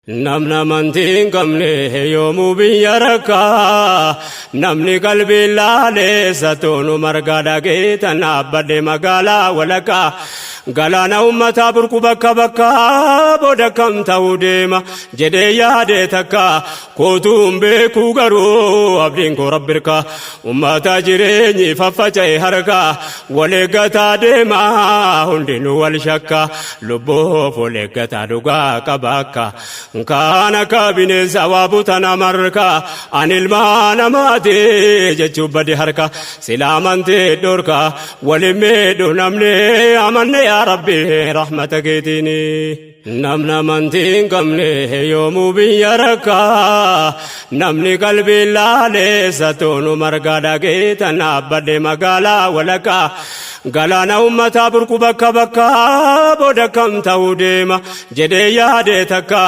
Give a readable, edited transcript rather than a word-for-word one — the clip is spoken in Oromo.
Namni amantii hin qabne yoomuu biyya rakkaa, namni qalbii laaleessa toonu margaa dhagee tan dhaabbadhe magaalaa walakkaa. Galaana ummataa burqu bakka bakkaa, booda kam ta'uu deema jedhee yaade takka kootuun beekuu, garuu abdiin koo rabbirka. Ummata jireenyi faffaca'e harka wal eeggataa deema, hundinuu wal shakka, lubbuuf wal eeggataa dhugaa qaba akka kaan akka bineensa waa butana marka. Ani ilmaa namaati jechuun bade harka sila amantee dhorka waliin miidhu namni amanne, yaa Rabbi rahmata keetiini. Namni amantii hin qabne yoomuu biyya rakkaa, namni qalbii laaleessa toonu margaa dhagee tan dhaabbadhe magaalaa walakkaa. Galaana ummataa burqu bakka bakkaa, booda kam ta'uu deema jedhee yaade takka.